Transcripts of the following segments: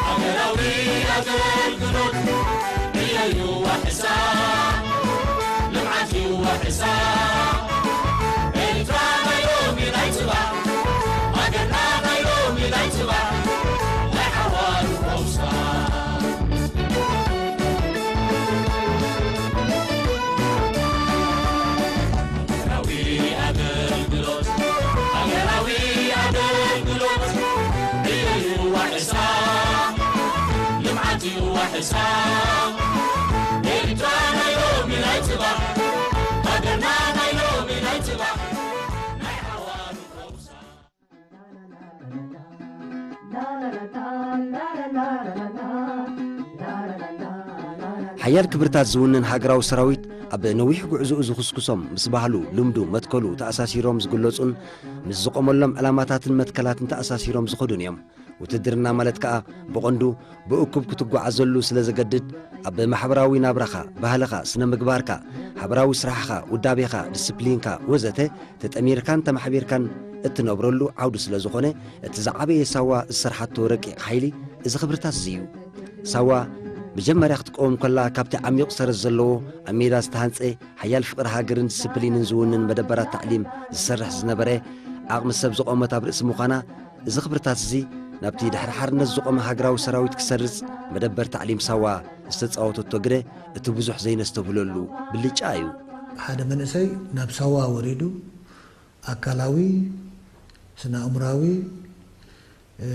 ሃገራዊ ኣገልግሎት ዕዮ እዩ ዋሕሳ፣ ልምዓት እዩ ዋሕሳ። ኤርትራ ናይ ሎሚ ናይ ጽባሕ፣ ሃገርና ናይ ሎሚ ናይ ጽባሕ፣ ናይ ሓዋሩ ፈውሳ። ሃገራዊ ኣገልግሎት፣ ሃገራዊ ኣገልግሎት፣ ዕዮ እዩ ዋሕሳ፣ ልምዓት እዩ ዋሕሳ። ኤርትራ ናይ ሎሚ ናይ ጽባሕ፣ ሃገርና ናይ ሎሚ ናይ ጽባሕ፣ ናይ ሓዋሩ ፈውሳ። ሓያል ክብርታት ዝውንን ሃገራዊ ሰራዊት፣ ኣብ ነዊሕ ጉዕዞኡ ዝኹስኩሶም፣ ምስ ባህሉ፣ ልምዱ፣ መትከሉ ተኣሳሲሮም ዝግለጹን፣ ምስ ዝቖመሎም ዕላማታትን መትከላትን ተኣሳሲሮም ዝኸዱን እዮም። ውትድርና ማለት ከኣ፣ ብቐንዱ ብእኩብ ክትጓዓዘሉ ስለ ዘገድድ፣ ኣብ ማሕበራዊ ናብራኻ፣ ባህልኻ፣ ስነ ምግባርካ፣ ሓበራዊ ስራሕኻ፣ ውዳቤኻ፣ ዲስፕሊንካ፣ ወዘተ፣ ተጠሚርካን ተማሕቢርካን እትነብረሉ ዓውዲ ስለ ዝኾነ፣ እቲ ዝዓበየ ሳዋ ዝሰርሓቶ ረቂቕ ሓይሊ እዚ ክብርታት እዚ እዩ። ሳዋ መጀመርያ ክትቀውም ከላ፣ ካብቲ ዓሚቕ ሰረት ዘለዎ ኣብ ሜዳ ዝተሃንጸ፣ ሓያል ፍቕሪ ሃገርን ዲስፕሊንን ዝውንን መደበራት ታዕሊም ዝሰርሕ ዝነበረ ዓቕሚ ሰብ ዝቖመት ኣብ ርእሲ ምዃና፣ እዚ ክብርታት እዚ ናብቲ ድሕሪ ሓርነት ዝቖመ ሃገራዊ ሰራዊት ክሰርጽ፣ መደበር ታዕሊም ሳዋ ዝተጻወተቶ ግደ እቲ ብዙሕ ዘይነስተብህለሉ ብልጫ እዩ። ሓደ መንእሰይ ናብ ሳዋ ወሪዱ ኣካላዊ፣ ስነ ኣእምራዊ፣ እ፣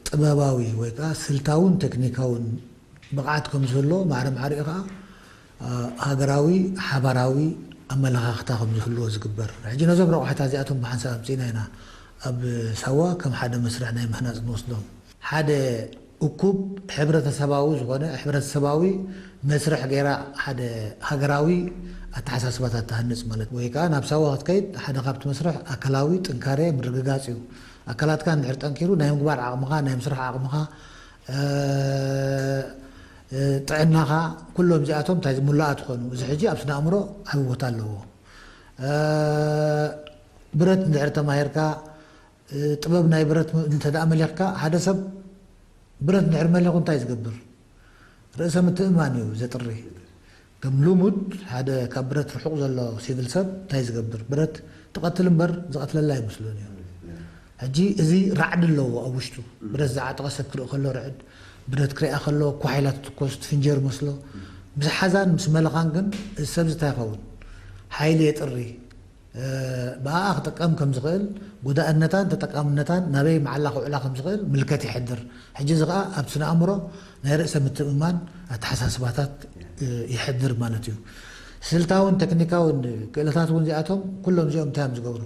ጥበባዊ ወይ ከኣ ስልታውን ቴክኒካውን ብቕዓት ከም ዝህሎ ማዕረ ማዕሪኡ ከኣ፣ እ፣ ሃገራዊ ሓባራዊ ኣመለኻኽታ ከም ዝህልዎ ዝግበር። ሕጂ ነዞም ረቑሒታት እዚኣቶም ብሓንሳብ ኣምጺእና ኢና ኣብ ሳዋ ከም ሓደ መስርሕ ናይ ምህናጽ ንወስዶም። ሓደ እኩብ ሕብረተሰባዊ ዝኾነ፣ ሕብረተሰባዊ መስርሕ ገይራ ሓደ ሃገራዊ ኣተሓሳስባታት ትሃንጽ ማለት፣ ወይ ከኣ ናብ ሳዋ ክትከይድ ሓደ ካብቲ መስርሕ ኣካላዊ ጥንካሬ ምርግጋጽ እዩ። ኣካላትካ እንድሕር ጠንኪሩ፣ ናይ ምግባር ዓቕምኻ፣ ናይ ምስራሕ ዓቕምኻ፣ እ፣ እ፣ ጥዕናኻ፣ ኩሎም እዚኣቶም እንታይ ሙሉኣት ይኾኑ። እዚ ሕጂ ኣብ ስነ ኣእምሮ ዓቢ ቦታ ኣለዎ። እ፣ ብረት እንድሕር ተማሂርካ፣ እ፣ ጥበብ ናይ ብረት ም-፣ እንተ ደኣ መሊኽካ፣ ሓደ ሰብ ብረት እንድሕር መሊኹ እንታይ ዝገብር? ርእሰ ምትእምማን እዩ ዘጥሪ። ከም ልሙድ ሓደ ካብ ብረት ርሑቕ ዘሎ ሲቪል ሰብ እንታይ ዝገብር? ብረት ትቐትል እምበር ዝቐትለላ ኣይመስሎን እዩ። ሕጂ እዚ ራዕዲ ኣለዎ ኣብ ውሽጡ። ብረት ዝዓጠቐ ሰብ ክርኢ ከሎ ርዕድ፣ ብረት ክሪኣ ከሎ ኳሕ ኢላ ትትኮስ፣ ትፍንጀር መስሎ። ምስ ሓዛን ምስ መለኻን ግን እዚ ሰብዚ እንታይ ይኸውን? ሓይሊ የጥሪ። እ፣ ብኣኣ ክጥቀም ከም ዝኽእል፣ ጎዳእነታን ተጠቃምነታን ናበይ መዓላ ክውዕላ ከም ዝኽእል ምልከት ይሕድር። ሕጂ እዚ ኸኣ ኣብ ስነ ኣእምሮ ናይ ርእሰ ምትእምማን ኣተሓሳስባታት፣ እ፣ ይሕድር ማለት እዩ። ስልታውን ቴክኒካውን ክእለታት እውን እዚኣቶም፣ ኩሎም እዚኦም እንታይ እዮም ዝገብሩ?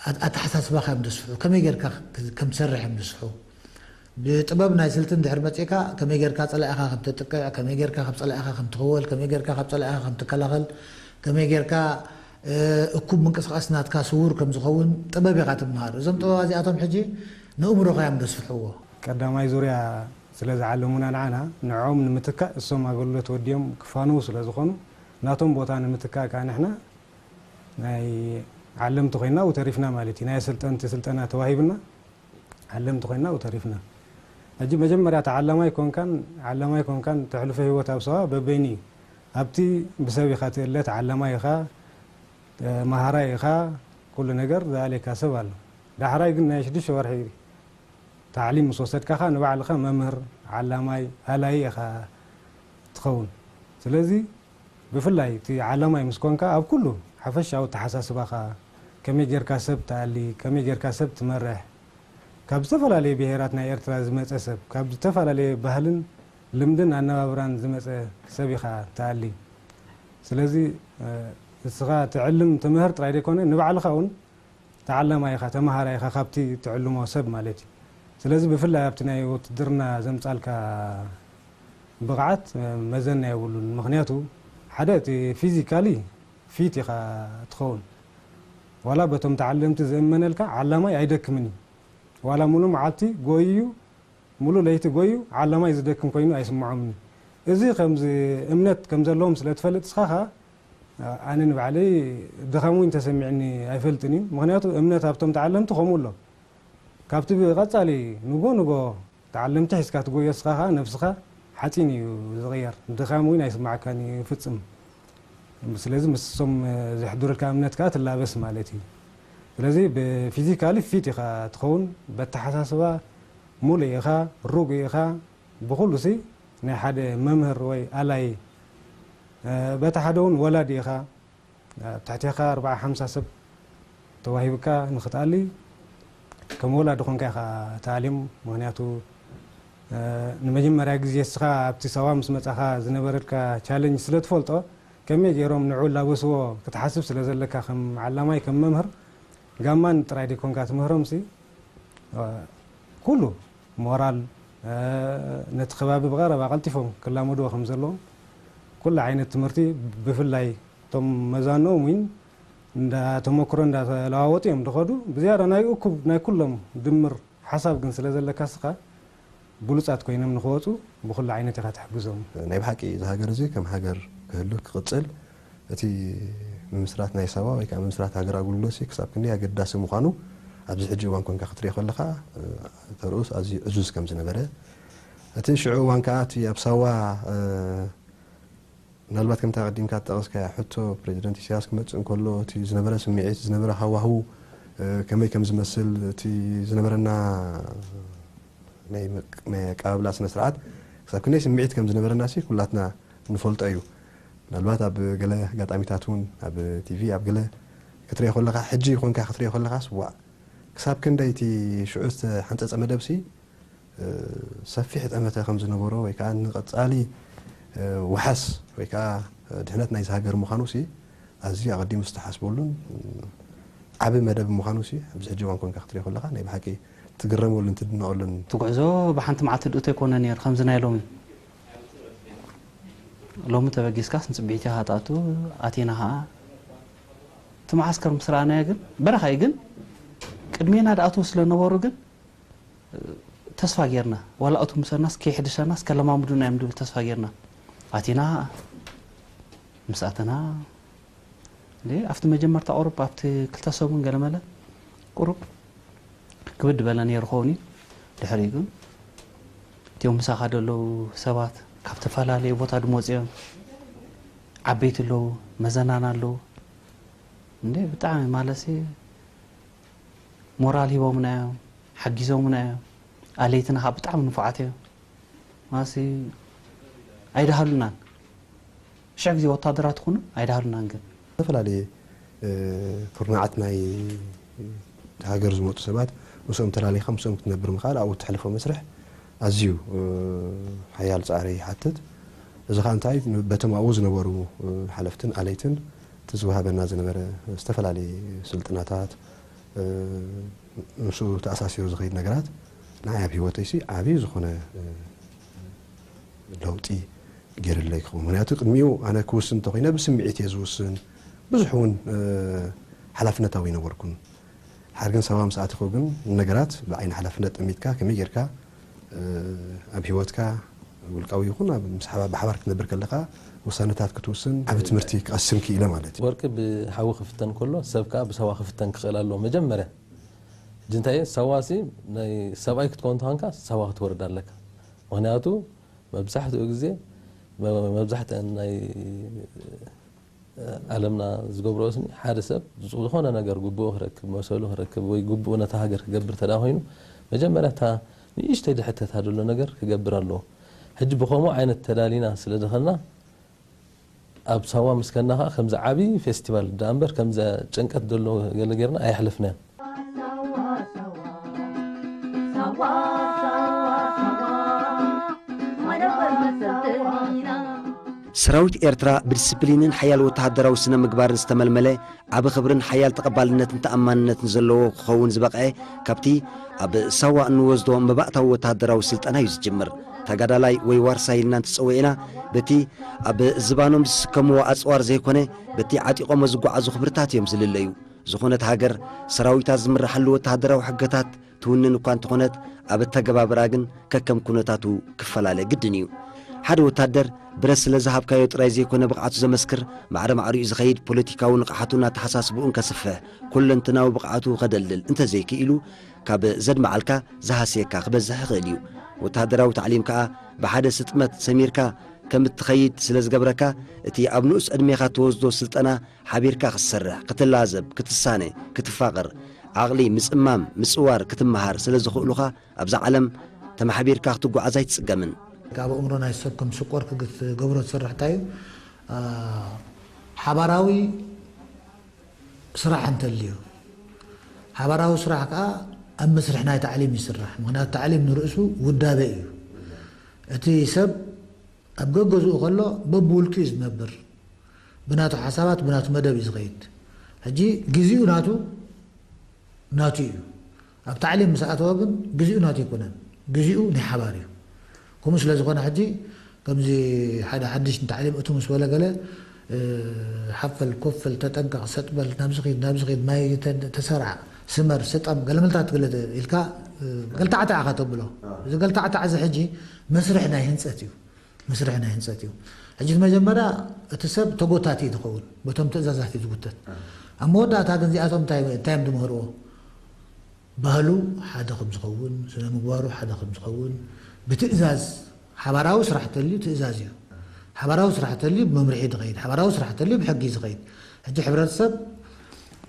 ኣት-፣ ኣተሓሳስባኻ እዮም ዘስፍሑ። ከመይ ጌርካ ክ-፣ ከም ትሰርሕ እዮም ዘስፍሑ። ብጥበብ ናይ ስልቲ እንድሕር መጺእካ፣ ከመይ ጌርካ ጸላኢኻ ከም ተጥቅዕ፣ ከመይ ጌርካ ካብ ጸላኢኻ ከም ትኽወል፣ ከመይ ጌርካ ካብ ጸላኢኻ ከም ትከላኸል፣ ከመይ ጌርካ፣ እ፣ እኩብ ምንቅስቓስ ናትካ ስዉር ከም ዝኸውን ጥበብ ኢኻ ትምሃር። እዞም ጥበባት እዚኣቶም ሕጂ ንእምሮኻ እዮም ዘስፍሕዎ። ቀዳማይ ዙርያ ስለ ዝዓለሙና ንዓና፣ ንዕኦም ንምትካእ እሶም ኣገልግሎት ወዲኦም ክፋነዉ ስለ ዝኾኑ፣ ናቶም ቦታ ንምትካእ ከኣ ንሕና ናይ ዓለምቲ ኮይና ኣብኡ ተሪፍና ማለት እዩ። ናይ ኣሰልጠንቲ ስልጠና ተዋሂብና ዓለምቲ ኮይና ኣብኡ ተሪፍና። ሕጂ መጀመርያ ተዓላማይ ኮንካን፣ ዓላማይ ኮንካን ተሕልፎ ህይወት ኣብ ሰዋ በበይኑ እዩ። ኣብቲ ብሰብ ኢኻ ትእለ፣ ተዓላማይ ኢኻ፣ መሃራይ ኢኻ፣ ኩሉ ነገር ዝኣልየካ ሰብ ኣሎ። ዳሕራይ ግን ናይ ሽዱሽተ ወርሒ ታዕሊም ምስ ወሰድካ ኸኣ ንባዕልኻ መምህር፣ ዓላማይ፣ ኣላዪ ኢኻ ትኸውን። ስለዚ ብፍላይ እቲ ዓላማይ ምስ ኮንካ ኣብ ኩሉ ሓፈሻዊ ኣተሓሳስባኻ፣ ከመይ ጌርካ ሰብ ትኣሊ፣ ከመይ ጌርካ ሰብ ትመርሕ፣ ካብ ዝተፈላለየ ብሄራት ናይ ኤርትራ ዝመጸ ሰብ፣ ካብ ዝተፈላለየ ባህልን ልምድን ኣነባብራን ዝመጸ ሰብ ኢኻ ትኣሊ። ስለዚ፣ እ፣ ንስኻ ትዕልም ትምህር ጥራይ ዘይኮነ፣ ንባዕልኻ እውን ተዓላማይ ኢኻ፣ ተመሃራይ ኢኻ ካብቲ ትዕልሞ ሰብ ማለት እዩ። ስለዚ ብፍላይ ኣብቲ ናይ ውትድርና ዘምጻልካ ብቕዓት፣ እ፣ መዘና የብሉን። ምኽንያቱ ሓደ እቲ ፊዚካሊ ፊት ኢኻ ትኸውን። ዋላ በቶም ተዓለምቲ ዝእመነልካ ዓላማይ ኣይደክምን እዩ። ዋላ ሙሉ መዓልቲ ጎይዩ፣ ሙሉ ለይቲ ጎዩ ዓላማይ ዝደክም ኮይኑ ኣይስምዖምን እዩ። እዚ ከምዚ እምነት ከም ዘለዎም ስለ ትፈልጥ ንስኻ ኸኣ፣ ኣነ ንባዕለይ ድኻም እውን ተሰሚዕኒ ኣይፈልጥን እዩ። ምኽንያቱ እምነት ኣብቶም ተዓለምቲ ከምኡ ኣሎ። ካብቲ ብቐጻሊ ንጎ ንጎ ተዓለምቲ ሒዝካ ትጎዮ እስኻ ኸዓ ነብስኻ ሓፂን እዩ ዝቕየር። ድኻም እውን ኣይስማዓካን እዩ ፍፅም። ስለዚ ምስሶም ዘሕድሩልካ እምነት ከኣ ትላበስ ማለት እዩ። ስለዚ ብፊዚካሊ ፊት ኢኻ ትኸውን፣ በተሓሳስባ ሙሉእ ኢኻ፣ ርጉእ ኢኻ። ብኹሉ ሲ ናይ ሓደ መምህር ወይ ኣላይ በታ ሓደ እውን ወላዲ ኢኻ። ኣብ ትሕቴኻ ኣርብዓ ሓምሳ ሰብ ተዋሂብካ ንኽትኣሊ ከም ወላዲ ኮንካ ኢኻ ተኣልዮም። ምኽንያቱ ንመጀመርያ ግዜ እስኻ ኣብቲ ሳዋ ምስ መጻኻ ዝነበረልካ ቻለንጅ ስለ ትፈልጦ፣ ከመይ ገይሮም ንዑ ላበስዎ ክትሓስብ ስለ ዘለካ፣ ከም ዓላማይ ከም መምህር ጋማን ጥራይ ደይኮንካ ትምህሮምሲ፣ ኩሉ ሞራል፣ ነቲ ከባቢ ብቐረባ ቀልጢፎም ክላመድዎ ከም ዘለዎም፣ ኩሉ ዓይነት ትምህርቲ፣ ብፍላይ እቶም መዛንኦም እውን እንዳ ተመክሮ እንዳተለዋወጡ እዮም ዝኸዱ። ብዝያዳ ናይ እኩብ ናይ ኩሎም ድምር ሓሳብ ግን ስለ ዘለካ እስኻ ብሉጻት ኮይኖም ንኽወጹ ብኹሉ ዓይነት ኢኻ ትሕግዞም። ናይ ብሓቂ እዚ ሃገር እዚ ከም ሃገር ክህሉ ክቕጽል እቲ ምምስራት ናይ ሳዋ ወይ ከዓ ምምስራት ሃገር ኣገልግሎት ሲ ክሳብ ክንደይ ኣገዳሲ ምዃኑ ኣብዚ ሕጂ እዋን ኮንካ ክትሪኦ ከለኻ ተርእስ ኣዝዩ ዕዙዝ ከም ዝነበረ እቲ ሽዑ እዋን ከዓ እቲ ኣብ ሳዋ ምናልባት ከምታ ቀዲምካ ዝጠቐስካያ ሕቶ ፕሬዚደንት ኢሳያስ ክመጽእ እንከሎ እቲ ዝነበረ ስምዒት ዝነበረ ሃዋህው ከመይ ከም ዝመስል እቲ ዝነበረና ናይ ኣቀባብላ ስነ ስርዓት ክሳብ ክንደይ ስምዒት ከም ዝነበረና ሲ ኩላትና ንፈልጦ እዩ። ምናልባት ኣብ ገለ ኣጋጣሚታት እውን ኣብ ቲቪ ኣብ ገለ ክትሪኦ ከለኻ ሕጂ ኮንካ ክትሪኦ ከለኻስ ዋእ ክሳብ ክንደይ እቲ ሽዑ ዝተሓንፀፀ መደብ ሲ ሰፊሕ ጠመተ ከም ዝነበሮ ወይ ከዓ ንቐፃሊ ዋሓስ ወይ ከዓ ድሕነት ናይዚ ሃገር ምዃኑ ሲ ኣዝዩ ኣቐዲሙ ዝተሓስበሉን ዓቢ መደብ ምዃኑ ሲ ኣብዚ ሕጂ እዋን ኮንካ ክትሪኦ ከለኻ ናይ ብሓቂ ትግረመሉን ትድነቐሉን። እቲ ጉዕዞ ብሓንቲ መዓልቲ ድእቶ ኣይኮነ ነይሩ ከምዚ ናይ ሎሚ። ሎሚ ተበጊስካስ ንጽብዒት ኢኻ ትኣቱ። ኣቲና ኸኣ እቲ መዓስከር ምስ ረኣናዮ ግን በረኻ እዩ ግን ቅድሜና ድኣትዉ ስለ ነበሩ ግን ተስፋ ጌርና ዋላ እቱ ምሰናስ ከይሕድሰናስ ከለማምዱና እዮም ድብል ተስፋ ጌርና ኣቲና ምስ ኣተና እንዴ ኣብቲ መጀመርታ ቁሩብ ኣብቲ ክልተ ሰሙን ገለመለ ቁሩብ ክብድ በለ ነይሩ ኸውን እዩ። ድሕሪኡ ግን እቲኦም ምሳኻ ዘለዉ ሰባት ካብ ተፈላለየ ቦታ ድመፁ እዮም። ዓበይቲ ኣለዉ፣ መዘናን ኣለዉ። እንዴ ብጣዕሚ ማለሲ ሞራል ሂቦምና እዮም፣ ሓጊዞምና እዮም። ኣለይትና ከዓ ብጣዕሚ ንፉዓት እዮም። ማሲ ኣይደሃሉናን። ሽሕ ግዜ ወታደራት ትኹኑ ኣይደሃሉናን ግን። ዝተፈላለየ ኩርናዓት ናይ ሃገር ዝመፁ ሰባት ምስኦም ተላሊኻ ምስኦም ክትነብር ምኽኣል ኣብኡ እተሕልፎ መስርሕ ኣዝዩ ሓያል ፃዕሪ ይሓትት። እዚ ከዓ እንታይ በቶም ኣብኡ ዝነበሩ ሓለፍትን ኣለይትን እቲ ዝወሃበና ዝነበረ ዝተፈላለየ ስልጥናታት ምስኡ ተኣሳሲሩ ዝኸይድ ነገራት ንዓይ ኣብ ሂወተይሲ ዓብዪ ዝኾነ ለውጢ ገይርለይ ክኸውን። ምክንያቱ ቅድሚኡ ኣነ ክውስን እንተኮይነ ብስምዒት እየ ዝውስን፣ ብዙሕ እውን ሓላፍነታዊ ኣይነበርኩን። ሓር ግን ሰባ ምስ ኣተኹ ግን ነገራት ብዓይኒ ሓላፍነት ጠሚትካ ከመይ ጌርካ ኣብ ሂወትካ ውልቃዊ ይኹን ኣብ ምስ ሓባ- ብሓባር ክትነብር ከለካ ውሳነታት ክትውስን ዓቢ ትምህርቲ ክቐስም ክኢለ ማለት እዩ። ወርቂ ብሓዊ ክፍተን ከሎ ሰብ ከዓ ብሳዋ ክፍተን ክኽእል ኣለዎ። መጀመርያ ሕጂ እንታይ እዩ? ሳዋ ሲ ናይ ሰብኣይ ክትከውን ተኾንካ ሳዋ ክትወርድ ኣለካ። ምክንያቱ መብዛሕትኡ ግዜ መ- መብዛሕትአን ናይ ዓለምና ዝገብርኦ ስኒ ሓደ ሰብ ዝኾነ ነገር ግቡኡ ክረክብ መሰሉ ክረክብ ወይ ግቡኡ ነታ ሃገር ክገብር ተዳ ኮይኑ መጀመርያ እታ ንእሽተይ ድሕተታ ዘሎ ነገር ክገብር ኣለዎ። ሕጂ ብኸምኡ ዓይነት ተዳሊና ስለ ዝኸና ኣብ ሳዋ ምስ ከና ከዓ ከምዚ ዓብዪ ፌስቲቫል ደኣ እምበር ከምዚ ጭንቀት ዘሎ ገለ ጌርና ኣይሕለፍናዮን። ሰራዊት ኤርትራ ብዲስፕሊንን ሓያል ወተሃደራዊ ስነ ምግባርን ዝተመልመለ ዓቢ ክብርን ሓያል ተቐባልነትን ተኣማንነትን ዘለዎ ክኸውን ዝበቕዐ ካብቲ ኣብ ሳዋ እንወስዶ መባእታዊ ወተሃደራዊ ስልጠና እዩ ዝጅምር። ተጋዳላይ ወይ ዋርሳይ ኢልና እንትጸውዕ ኢና በቲ ኣብ ዝባኖም ዝስከምዎ ኣጽዋር ዘይኮነ በቲ ዓጢቖሞ ዝጓዓዙ ክብርታት እዮም ዝልለዩ። ዝኾነት ሃገር ሰራዊታ ዝምርሓሉ ወተሃደራዊ ሕገታት ትውንን እኳ እንተኾነት ኣብ ኣተገባብራ ግን ከከም ኩነታቱ ክፈላለ ግድን እዩ። ሓደ ወታደር ብረት ስለ ዝሃብካዮ ጥራይ ዘይኮነ ብቕዓቱ ዘመስክር፣ ማዕረ ማዕሪኡ ዝኸይድ፣ ፖለቲካዊ ንቕሓቱን ኣተሓሳስብኡን ከስፍሕ፣ ኩለንትናዊ ብቕዓቱ ከደልድል እንተዘይክኢሉ፣ ካብ ዘድመዓልካ ዝሃስየካ ክበዝሕ ይኽእል እዩ። ወተሃደራዊ ታዕሊም ከኣ ብሓደ ስጥመት ሰሚርካ ከም እትኸይድ ስለ ዝገብረካ፣ እቲ ኣብ ንኡስ ዕድሜኻ እትወስዶ ስልጠና ሓቢርካ ክትሰርሕ፣ ክትላዘብ፣ ክትሳነ፣ ክትፋቐር፣ ዓቕሊ ምጽማም፣ ምጽዋር ክትመሃር ስለ ዘኽእሉኻ፣ ኣብዛ ዓለም ተማሕቢርካ ክትጓዓዝ ኣይትጽገምን። ካብ ኣእምሮ ናይ ሰብ ከም ሽቆር ክግት-፣ ገብሮ ትሰርሕ እንታይ እዩ? አ፣ ሓባራዊ ስራሕ እንተልዩ፣ ሓባራዊ ስራሕ ከኣ ኣብ መስርሕ ናይ ታዕሊም ይስራሕ። ምኽንያቱ ታዕሊም ንርእሱ ውዳበ እዩ። እቲ ሰብ ኣብ ገገዝኡ ከሎ በብውልቂ እዩ ዝነብር። ብናቱ ሓሳባት፣ ብናቱ መደብ እዩ ዝኸይድ። ሕጂ ግዜኡ ናቱ፣ ናቱ እዩ። ኣብ ታዕሊም ምስ ኣተወ ግን ግዜኡ ናቱ ኣይኮነን። ግዜኡ ናይ ሓባር እዩ። ከምኡ ስለ ዝኾነ ሕጂ ከምዚ ሓደ ሓድሽ ንታዕሊም እቱ ምስ በለ ገለ፣ እ፣ ሓፈል፣ ኮፈል፣ ተጠንቀቕ፣ ሰጥ በል፣ ናብዚ ኺድ፣ ናብዚ ኺድ፣ ማይ ተ-፣ ተሰርዓ፣ ስመር፣ ስጠም፣ ገለ መልታት ገለ ኢልካ፣ እ፣ ገልታዕታዕ ኢኻ ተብሎ። እዚ ገልታዕታዕ እዚ ሕጂ መስርሕ ናይ ህንጸት እዩ። መስርሕ ናይ ህንጸት እዩ። ሕጂ እቲ መጀመርያ እቲ ሰብ ተጎታቲ እዩ ዝኸውን፣ በቶም ትእዛዛት እዩ ዝጉተት። ኣብ መወዳእታ ግን እዚኣቶም እንታይ፣ እንታይ እዮም ዝምህርዎ? ባህሉ ሓደ ከም ዝኸውን፣ ስነ ምግባሩ ሓደ ከም ዝኸውን፣ ብትእዛዝ፣ ሓባራዊ ስራሕ ተልዩ ትእዛዝ እዩ። ሓባራዊ ስራሕ ተልዩ ብመምርሒ ዝኸይድ፣ ሓባራዊ ስራሕ ተልዩ ብሕጊ ዝኸይድ። ሕጂ ሕብረተሰብ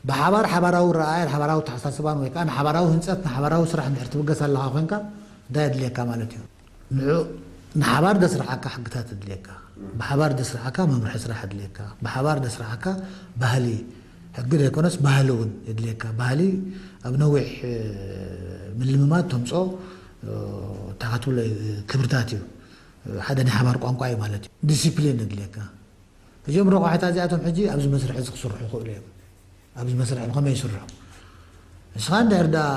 ብሓባር ሓባራዊ ረኣያን ሓባራዊ ተሓሳስባን ወይ ከዓ ንሓባራዊ ህንፀት፣ ንሓባራዊ ስራሕ እንድሕር ትብገስ ኣለኻ ኮይንካ እንታይ የድልየካ ማለት እዩ? ንዑ ንሓባር ደስርሓካ ሕግታት የድልየካ፣ ብሓባር ደስርሓካ መምርሒ ስራሕ የድልየካ፣ ብሓባር ደስርሓካ ባህሊ፣ ሕጊ ዘይኮነስ ባህሊ እውን የድልየካ። ባህሊ ኣብ ነዊሕ፣ እ፣ ምልምማድ ተምፅኦ፣ እ፣ እንታይ ክትብሎ፣ እ፣ ክብርታት እዩ። ሓደ ናይ ሓባር ቋንቋ እዩ ማለት እዩ። ዲሲፕሊን የድልየካ። እዚኦም ረቋሒታት እዚኣቶም ሕጂ ኣብዚ መስርሕ እዚ ክስርሑ ይኽእሉ እዮም። ኣብዚ መስርሕ ከመይ ይስርሑ? ንስኻ እንድሕር ደኣ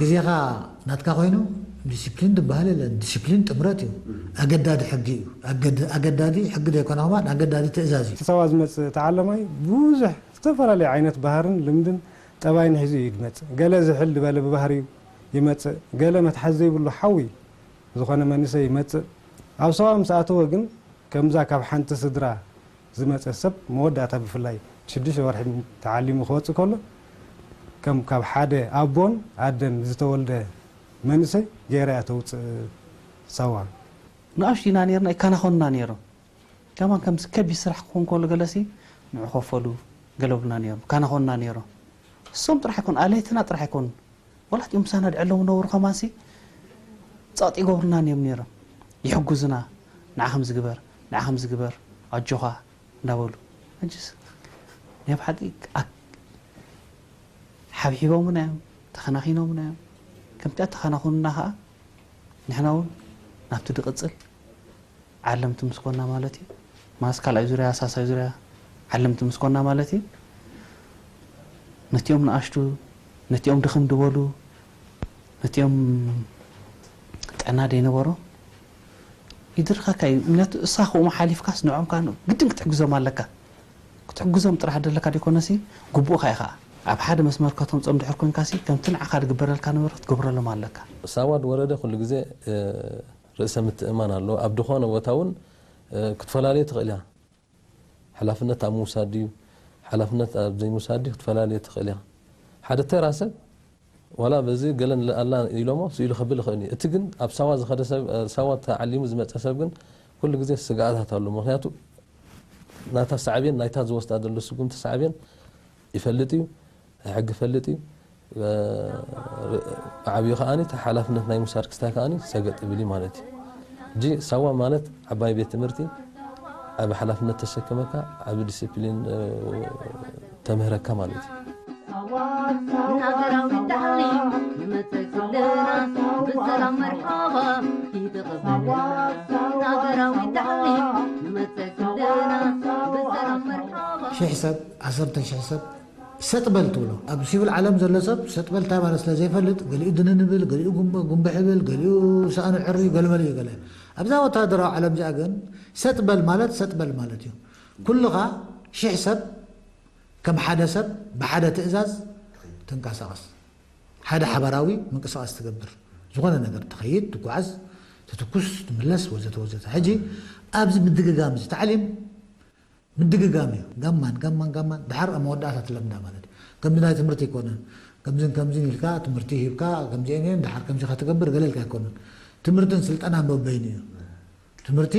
ግዜኻ ናትካ ኮይኑ፣ ዲሲፕሊን ዝበሃል የለን። ዲሲፕሊን ጥምረት እዩ። ኣገዳዲ ሕጊ እዩ። ኣገድ-፣ ኣገዳዲ ሕጊ ዘይኮነ ከማን ኣገዳዲ ትእዛዝ እዩ። እቲ ሳዋ ዝመጽእ ተዓላማይ ብዙሕ ዝተፈላለየ ዓይነት ባህርን ልምድን ጠባይን ሒዙ እዩ ዝመጽእ። ገለ ዝሕል ዝበለ ብባህሪኡ ይመጽእ፣ ገለ መትሓዚ ዘይብሉ ሓዊ ዝኾነ መንእሰይ ይመጽእ። ኣብ ሳዋ ምስ ኣተወ ግን ከምዛ ካብ ሓንቲ ስድራ ዝመጸ ሰብ መወዳእታ ብፍላይ ሽዱሽተ ወርሒ ተዓሊሙ ክወጽእ ከሎ ከም ካብ ሓደ ኣቦን ኣደን ዝተወልደ መንእሰይ ገይራ እያ ተውጽእ ሳዋ። ንኣሽቱ ኢና ነርና፣ ይከናኸኑና ነይሮም። ከማን ከምዚ ከቢድ ስራሕ ክኾን ከሎ ገለሲ ንዑ ከፈሉ ገለ ብሉና ነይሮም፣ ይከናኸኑና ነይሮም። እሶም ጥራሕ ኣይኮኑ፣ ኣለይትና ጥራሕ ኣይኮኑ። ወላ እቲኦም ምሳና ድዕሎም ዝነበሩ ከማንሲ ጸቕጢ ይገብሩና እዮም ነይሮም። ይሕጉዙና፣ ንዓ ከምዚ ግበር፣ ንዓ ከምዚ ግበር፣ ኣጆኻ እንዳበሉ። ሕጅስ ናይ ብሓቂ ኣክ-፣ ሓብሒቦምና እዮም፣ ተኸናኺኖምና እዮም። ከምቲ ኣተኸናኹኑና ኸኣ ንሕና እውን ናብቲ ድቕጽል ዓለምቲ ምስ ኮና ማለት እዩ። ማለት ካልኣይ ዙርያ፣ ሳልሳይ ዙርያ ዓለምቲ ምስ ኮና ማለት እዩ። ነቲኦም ንኣሽቱ፣ ነቲኦም ድኽም ድበሉ፣ ነቲኦም ጥዕና ደይነበሮም ይድርኸካ እዩ። ምክንያቱ እሳ ከምኡ ሓሊፍካስ ንዕኦም ከኣ ግድን ክትሕግዞም ኣለካ። ክትሕግዞም ጥራሕ ደለካ ደይኮነሲ ግቡእካ ኢኻ። ኣብ ሓደ መስመር ከተምጾም ድሕር ኮንካሲ ከምቲ ንዓኻ ድግበረልካ ነበረ ክትገብረሎም ኣለካ። ሳዋ ድወረደ ኩሉ ግዜ፣ እ፣ ርእሰ ምትእምማን ኣለዎ። ኣብ ድኾነ ቦታ እውን፣ እ፣ ክትፈላለዮ ትኽእል ኢኻ። ሓላፍነት ኣብ ምውሳድ ድዩ፣ ሓላፍነት ኣብ ዘይምውሳድ ድዩ ክትፈላለዮ ትኽእል ኢኻ። ሓደ ተራ ሰብ ዋላ በዚ ገለ ንለኣላ ኢሎሞ ስኢሉ ከብል ይኽእል እዩ። እቲ ግን ኣብ ሳዋ ዝኸደ ሰብ፣ እ፣ ሳዋ ተዓሊሙ ዝመጸ ሰብ ግን ኩሉ ግዜ ስግኣታት ኣሎ። ምኽንያቱ ናታ ሳዕቤን፣ ናይታ ዝወስዳ ዘሎ ስጉምቲ ሳዕቤን ይፈልጥ እዩ፣ ሕጊ ይፈልጥ እዩ። እ፣ ብዓብዩ ከኣኒ እቲ ሓላፍነት ናይ ምውሳድ ክስታይ ከኣኒ ሰገጥ ይብል እዩ ማለት እዩ። ሕጂ ሳዋ ማለት ዓባይ ቤት ትምህርቲ፣ ዓቢ ሓላፍነት ተሰከመካ፣ ዓቢ ዲሲፕሊን፣ እ፣ ተምህረካ ማለት እዩ። ሃገራዊ ዳሕሊ ንመጸ ኩልና ብሰላም መርሓባ ይተቐበልና። ሃገራዊ ዳሕሊ ንመጸ ኩልና ብሰላም መርሓባ። ሽሕ ሰብ፣ ዓሰርተ ሽሕ ሰብ ሰጥ በል ትብሎ። ኣብ ሲቪል ዓለም ዘሎ ሰብ ሰጥ በል እንታይ ማለት ስለ ዘይፈልጥ፣ ገሊኡ ድንን ይብል፣ ገሊኡ ጉንበ-፣ ጉንበሕ ይብል፣ ገሊኡ ሳእኑ ዕሪ፣ ገለመለ እዩ ገለ። ኣብዛ ወተሃደራዊ ዓለም እዚኣ ግን ሰጥ በል ማለት ሰጥ በል ማለት እዩ። ኩልኻ ሽሕ ሰብ ከም ሓደ ሰብ ብሓደ ትእዛዝ ትንቀሳቐስ። ሓደ ሓባራዊ ምንቅስቓስ ትገብር። ዝኾነ ነገር ትኸይድ፣ ትጓዓዝ፣ ትትኩስ ትምለስ ወዘተ ወዘተ። ሕጂ ኣብዚ ምድግጋም እዚ ታዕሊም ምድግጋም እዩ። ጋማን ጋማን ጋማን ድሓር ኣብ መወዳእታ ትለምዳ ማለት እዩ። ከምዚ ናይ ትምህርቲ ኣይኮነን። ከምዝን ከምዝን ኢልካ ትምህርቲ ሂብካ ከምዚአን እየን ድሓር ከምዚ ኢኻ ትገብር ገለ ኢልካ ኣይኮነን። ትምህርትን ስልጠናን በበይኑ እዩ። ትምህርቲ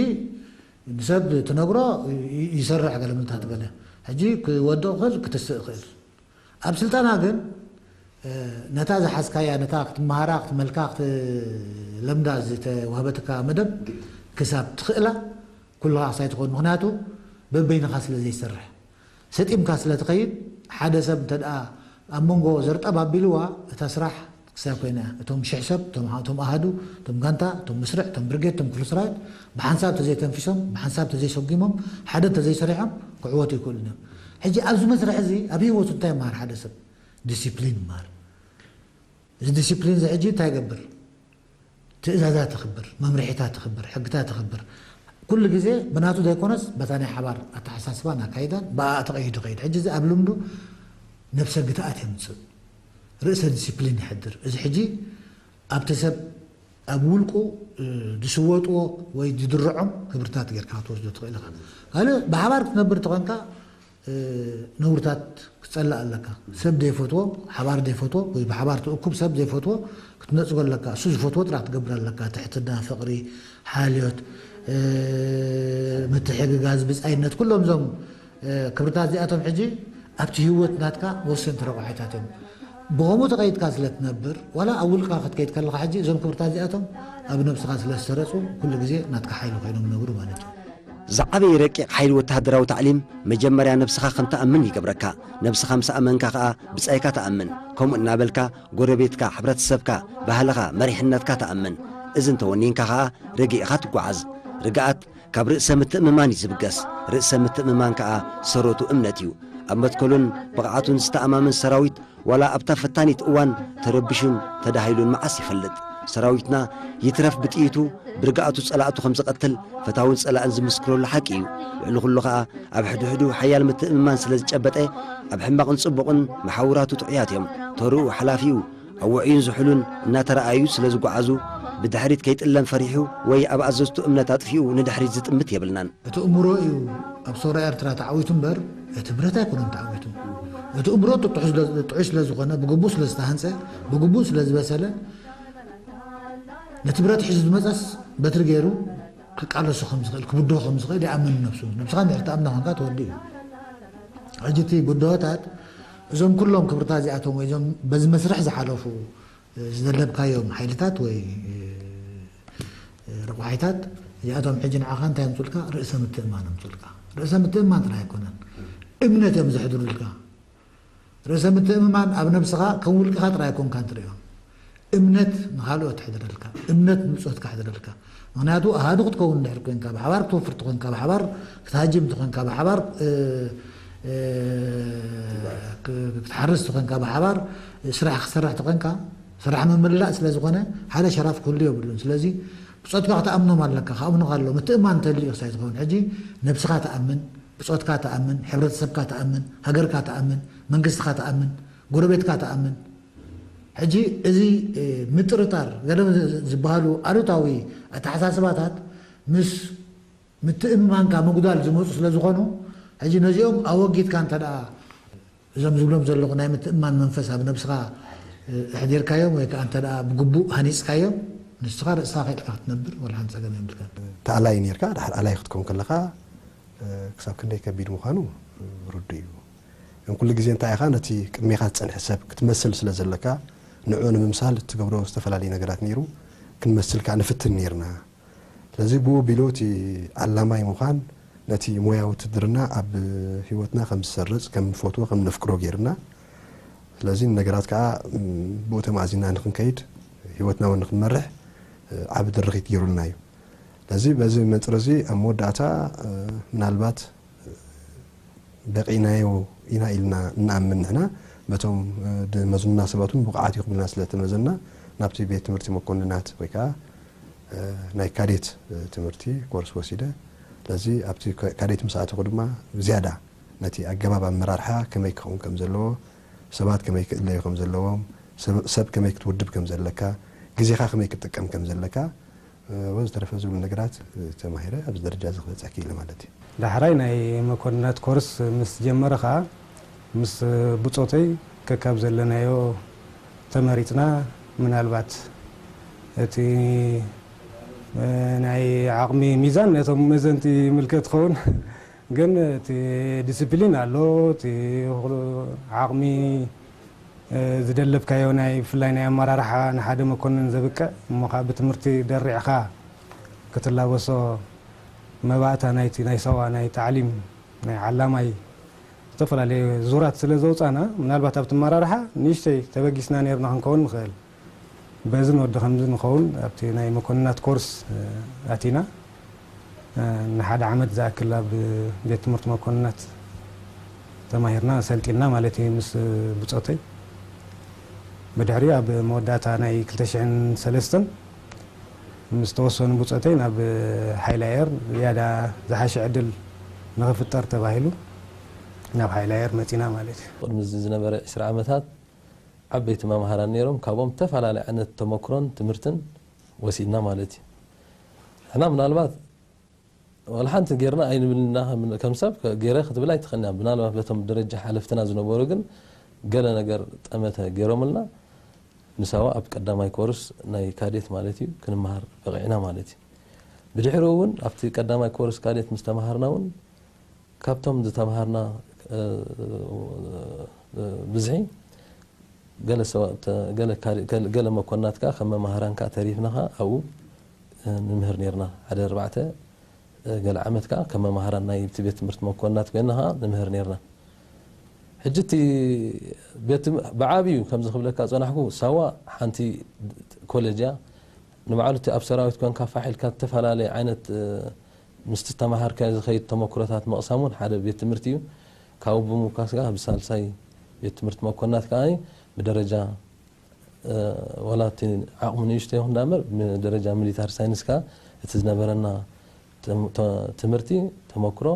ንሰብ ትነግሮ ይ- ይሰርሕ ገለ ምንታት ገለ ሕጂ ክወድቕ ክእል ክትስእ ክእል። ኣብ ስልጠና ግን ነታ ዝሓዝካያ ነታ ክትመሃራ ክትመልካ ክትለምዳ ዝተዋህበትካ መደብ ክሳብ ትኽእላ ኩልኻ ክሳይ ትኸውን። ምኽንያቱ በበይንኻ ስለ ዘይሰርሕ ሰጢምካ ስለ ትኸይድ ሓደ ሰብ እንተ ደኣ ኣብ መንጎ ዘርጠብ ኣቢልዋ እታ ስራሕ ክሳብ ኮይና እያ። እቶም ሽሕ ሰብ እቶም እቶም ኣሃዱ እቶም ጋንታ እቶም ምስርዕ እቶም ብርጌድ እቶም ክፍለ ሰራዊት ብሓንሳብ ተዘይተንፊሶም ብሓንሳብ ተዘይሰጒሞም ሓደ ተዘይሰሪሖም ክዕወቱ ይክእሉን እዮም። ሕጂ ኣብዚ መስርሕ እዚ ኣብ ህይወቱ እንታይ ይመሃር ሓደ ሰብ? ዲሲፕሊን ይመሃር። እዚ ዲሲፕሊን እዚ ሕጂ እንታይ ይገብር? ትእዛዛት ትኽብር፣ መምርሒታት ትኽብር፣ ሕግታት ትኽብር። ኩሉ ግዜ ብናቱ ዘይኮነስ በታ ናይ ሓባር ኣተሓሳስባን ኣካይዳን ብኣ ተቐይዱ ይኸይድ። ሕጂ እዚ ኣብ ልምዱ ነብሰ ግትኣት የምፅእ። ርእሰ ዲሲፕሊን ይሕድር። እዚ ሕጂ ኣብቲ ሰብ ኣብ ውልቁ ዝስወጥዎ ወይ ዝድርዖም ክብርታት ጌርካ ክትወስዶ ትኽእል ኢኻ። ካልእ ብሓባር ክትነብር ተኾንካ ነውርታት ክትጸልእ ኣለካ። ሰብ ዘይፈትዎ፣ ሓባር ዘይፈትዎ ወይ ብሓባር ትእኩብ ሰብ ዘይፈትዎ ክትነጽጎ ኣለካ። እሱ ዝፈትዎ ጥራሕ ክትገብር ኣለካ። ትሕትና፣ ፍቕሪ፣ ሓልዮት፣ ምትሕግጋዝ፣ ብጻይነት፣ ኩሎም እዞም ክብርታት እዚኣቶም ሕጂ ኣብቲ ህይወት ናትካ ወሰንቲ ረቋሒታት እዮም። ብኸምኡ ተቐይድካ ስለ ትነብር፣ ዋላ ኣብ ውልቅኻ ክትከይድ ከለኻ ሕጂ እዞም ክብርታት እዚኣቶም ኣብ ነብስኻ ስለ ዝሰረጹ ኩሉ ግዜ ናትካ ሓይሊ ኮይኖም ይነብሩ ማለት እዩ። ዝዓበየ ረቂቕ ሓይሊ ወተሃደራዊ ታዕሊም መጀመርያ ነብስኻ ከም ትኣምን ይገብረካ። ነብስኻ ምስ ኣመንካ ኸኣ ብጻይካ ትኣምን። ከምኡ እናበልካ ጎረቤትካ፣ ሕብረተሰብካ፣ ባህልኻ፣ መሪሕነትካ ትኣምን። እዚ እንተወኒንካ ኸኣ ርግእ ኢኻ ትጓዓዝ። ርግኣት ካብ ርእሰ ምትእምማን እዩ ዝብገስ። ርእሰ ምትእምማን ከኣ ሰረቱ እምነት እዩ። ኣብ መትከሉን ብቕዓቱን ዝተኣማመን ሰራዊት ዋላ ኣብታ ፈታኒት እዋን ተረቢሹን ተዳሂሉን መዓስ ይፈልጥ? ሰራዊትና ይትረፍ ብጥይቱ ብርግኣቱ ጸላእቱ ከም ዝቐትል ፈታውን ጸላእን ዝምስክረሉ ሓቂ እዩ። ልዕሊ ኩሉ ከኣ ኣብ ሕድሕዱ ሓያል ምትእምማን ስለ ዝጨበጠ ኣብ ሕማቕን ጽቡቕን መሓውራቱ ጥዑያት እዮም። ተርኡ ሓላፊኡ ኣብ ውዑይን ዝሑልን እናተረኣዩ ስለ ዝጓዓዙ ብድሕሪት ከይጥለም ፈሪሑ ወይ ኣብ ኣዘዝቱ እምነት ኣጥፊኡ ንድሕሪት ዝጥምት የብልናን። እቲ እምሮ እዩ ኣብ ሰውራ ኤርትራ ተዓዊቱ እምበር እቲ ብረት ኣይኮነን ተዓዊቱ። እቲ እምሮ ጥዑይ ስለ ዝኾነ ብግቡእ ስለ ዝተሃንጸ ብግቡእ ስለ ዝበሰለ ነቲ ብረት ሒዙ ዝመጸስ በትሪ ገይሩ ክቃለሶ ከም ዝኽእል ክብድሆ ከም ዝኽእል ይኣምን ነብሱ። ነብስኻ እንድሕር ትኣምና ኮንካ ትወዲ እዩ። ሕጂ እቲ ብድሆታት እዞም ኩሎም ክብርታት እዚኣቶም ወይ እዞም በዚ መስርሕ ዝሓለፉ ዝደለብካዮም ሓይልታት ወይ ረቋሒታት እዚኣቶም ሕጂ ንዓኻ እንታይ ኣምፁልካ? ርእሰ ምትእማን ኣምፁልካ። ርእሰ ምትእማን ጥራይ ኣይኮነን፣ እምነት እዮም ዘሕድሩልካ። ርእሰ ምትእምማን ኣብ ነብስኻ ከም ውልቅኻ ጥራይ ኣይኮንካን ትርእዮ። እምነት ንኻልኦት ትሕድረልካ፣ እምነት ንብፆትካ ሕድረልካ። ምኽንያቱ ኣሃዱ ክትከውን እንድሕር ኮንካ፣ ብሓባር ክትወፍር ተኾንካ፣ ብሓባር ክትሃጅም ተኾንካ፣ ብሓባር ክትሓርስ ተኾንካ፣ ብሓባር ስራሕ ክትሰርሕ ተኾንካ፣ ስራሕ ምምላእ ስለ ዝኾነ ሓደ ሸራፍ ክህሉ የብሉን። ስለዚ ብጾትካ ክትኣምኖም ኣለካ፣ ክኣምኑኻ ኣለዎም። ምትእምማን እንተልዩ ክሳይ ዝኸውን ሕጂ ነብስኻ ትኣምን፣ ብጾትካ ትኣምን፣ ሕብረተሰብካ ትኣምን፣ ሃገርካ ትኣምን፣ መንግስትኻ ትኣምን፣ ጎረቤትካ ትኣምን። ሕጂ እዚ ምጥርጣር ገለ ዝበሃሉ ኣሉታዊ ኣተሓሳስባታት ምስ ምትእምማንካ ምጉዳል ዝመፁ ስለ ዝኾኑ ሕጂ ነዚኦም ኣወጊድካ እንተ ደኣ እዞም ዝብሎም ዘለኹ ናይ ምትእምማን መንፈስ ኣብ ነብስኻ ኣሕዲርካዮም ወይ ከዓ እንተ ደኣ ብግቡእ ሃኒፅካዮም ንስኻ ርእስኻ ከይድካ ክትነብር ወላ ሓንቲ ፀገም የብልካን። ተኣላይ ነርካ ድሓር ኣላይ ክትከውን ከለኻ ክሳብ ክንደይ ከቢድ ምዃኑ ርዱእ እዩ። ግን ኩሉ ግዜ እንታይ ኢኻ ነቲ ቅድሜኻ ዝፀንሐ ሰብ ክትመስል ስለ ዘለካ ንዕኡ ንምምሳል እትገብሮ ዝተፈላለዩ ነገራት ነይሩ ክንመስል ከዓ ንፍትን ነርና። ስለዚ ብኡ ኣቢሉ እቲ ዓላማይ ምዃን ነቲ ሞያ ውትድርና ኣብ ህይወትና ከም ዝሰርጽ፣ ከም ንፈትዎ፣ ከም ነፍቅሮ ገይሩና። ስለዚ ንነገራት ከኣ ብኡ ተማእዚና ንኽንከይድ፣ ህይወትና እውን ንኽንመርሕ ዓቢ ድርኺት ገይሩልና እዩ። ስለዚ በዚ መንጽር እዚ ኣብ መወዳእታ ምናልባት በቒዕናዮ ኢና ኢልና እንኣምን ንሕና፣ በቶም ዝመዙና ሰባት እውን ብቑዓት ኢኹም ኢልና ስለ እተመዘና፣ ናብቲ ቤት ትምህርቲ መኮንናት ወይ ከኣ ናይ ካዴት ትምህርቲ ኮርስ ወሲደ። ስለዚ ኣብቲ ካዴት ምስ ኣተኹ ድማ ብዝያዳ ነቲ ኣገባብ ኣመራርሓ ከመይ ክኸውን ከም ዘለዎ፣ ሰባት ከመይ ክእለዩ ከም ዘለዎም፣ ሰብ ከመይ ክትውድብ ከም ዘለካ፣ ግዜኻ ከመይ ክትጥቀም ከም ዘለካ ወዘተረፈ ዝብሉ ነገራት ተማሂረ ኣብዚ ደረጃ እዚ ክበፅሕ ክኢለ ማለት እዩ። ዳሕራይ ናይ መኮንናት ኮርስ ምስ ጀመረ ከዓ ምስ ብፆተይ ከካብ ዘለናዮ ተመሪፅና ምናልባት እቲ ናይ ዓቕሚ ሚዛን ነቶም መዘንቲ ይምልከት ክኸውን ግን እቲ ዲስፕሊን ኣሎ እቲ ዓቕሚ ዝደለብካዮ ናይ ብፍላይ ናይ ኣመራርሓ ንሓደ መኮንን ዘብቅዕ እሞ ከዓ ብትምህርቲ ደሪዕኻ ክትላበሶ መባእታ ናይቲ ናይ ሰዋ ናይ ታዕሊም ናይ ዓላማይ ዝተፈላለዩ ዙራት ስለ ዘውፃና ምናልባት ኣብቲ ኣመራርሓ ንእሽተይ ተበጊስና ነርና ክንከውን ንኽእል በዚ ንወዲ ከምዚ ንኸውን ኣብቲ ናይ መኮንናት ኮርስ ኣቲና ንሓደ ዓመት ዝኣክል ኣብ ቤት ትምህርቲ መኮንናት ተማሂርና ሰልጢንና ማለት እዩ ምስ ብፆተይ ብድሕሪ ኣብ መወዳእታ ናይ ክልተ ሽሕን ሰለስተን ምስ ተወሰኑ ብፆተይ ናብ ሓይሊ ኣየር ዝያዳ ዝሓሸ ዕድል ንኽፍጠር ተባሂሉ ናብ ሓይሊ ኣየር መፂና ማለት እዩ። ቅድሚ እዚ ዝነበረ ዕስራ ዓመታት ዓበይቲ መምሃራን ነይሮም፣ ካብኦም ዝተፈላለየ ዓይነት ተመክሮን ትምህርትን ወሲድና ማለት እዩ። ንሕና ምናልባት ዋላ ሓንቲ ጌርና ኣይንብልና ከም ሰብ ገይረ ክትብል ኣይትኽእልን እያ። ምናልባት በቶም ደረጃ ሓለፍትና ዝነበሩ ግን ገለ ነገር ጠመተ ገይሮምልና ንሳዋ ኣብ ቀዳማይ ኮርስ ናይ ካዴት ማለት እዩ ክንመሃር በቒዕና ማለት እዩ። ብድሕሪኡ እውን ኣብቲ ቀዳማይ ኮርስ ካዴት ምስ ተምሃርና እውን ካብቶም ዝተምሃርና ብዝሒ ገለ መኮንናት ከዓ ከም መማህራን ከዓ ተሪፍና ከዓ ኣብኡ ንምህር ነርና ሓደ ኣርባዕተ ገለ ዓመት ከዓ ከም መማህራን ናይ እቲ ቤት ትምህርቲ መኮንናት ኮይና ከዓ ንምህር ነርና ሕጂ እቲ ብዓብዩ ከምዚ ክብለካ ፀናሕኩ ሳዋ ሓንቲ ኮሌጅ እያ ንባዕሉ እቲ ኣብ ሰራዊት ኮንካ ፋሕ ኢልካ ዝተፈላለየ ዓይነት ምስቲ ዝተማሃርካዮ ዝኸይድ ተመክሮታት ምቕሳም እውን ሓደ ቤት ትምህርቲ እዩ። ካብኡ ብምብጋስ ከዓ ብሳልሳይ ቤት ትምህርቲ መኮንናት ከዓ ብደረጃ ዋላ እቲ ዓቕሙ ንእሽቶ ይኹን ዳእምበር ብደረጃ ሚሊታሪ ሳይንስ ከዓ እቲ ዝነበረና ትምህርቲ ተመክሮ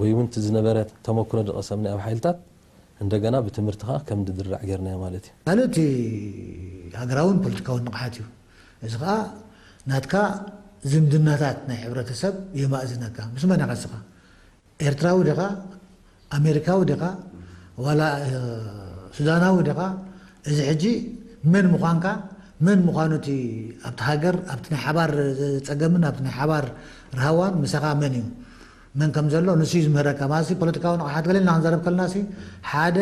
ወይ እውን እቲ ዝነበረ ተመክሮ ዝቐሰምናዮ ኣብ ሓይልታት እንደገና ብትምህርቲ ከዓ ከም ድድራዕ ጌርናዮ ማለት እዩ። ካልእ እቲ ሃገራውን ፖለቲካውን ንቕሓት እዩ። እዚ ከዓ ናትካ ዝምድናታት ናይ ሕብረተሰብ የማእዝነካ። ምስ መን ኢኻ እስኻ? ኤርትራዊ ዲኻ? ኣሜሪካዊ ዲኻ? ዋላ ሱዳናዊ ዲኻ? እዚ ሕጂ መን ምዃንካ መን ምዃኑ እቲ ኣብቲ ሃገር ኣብቲ ናይ ሓባር ጸገምን ኣብቲ ናይ ሓባር ርሃዋን ምሳኻ መን እዩ? መን ከም ዘሎ ንሱ እዩ ዝምህረካ ማለት ፖለቲካዊ ንቕሓት ገለ ኢልና ክንዛረብ ከለና ሓደ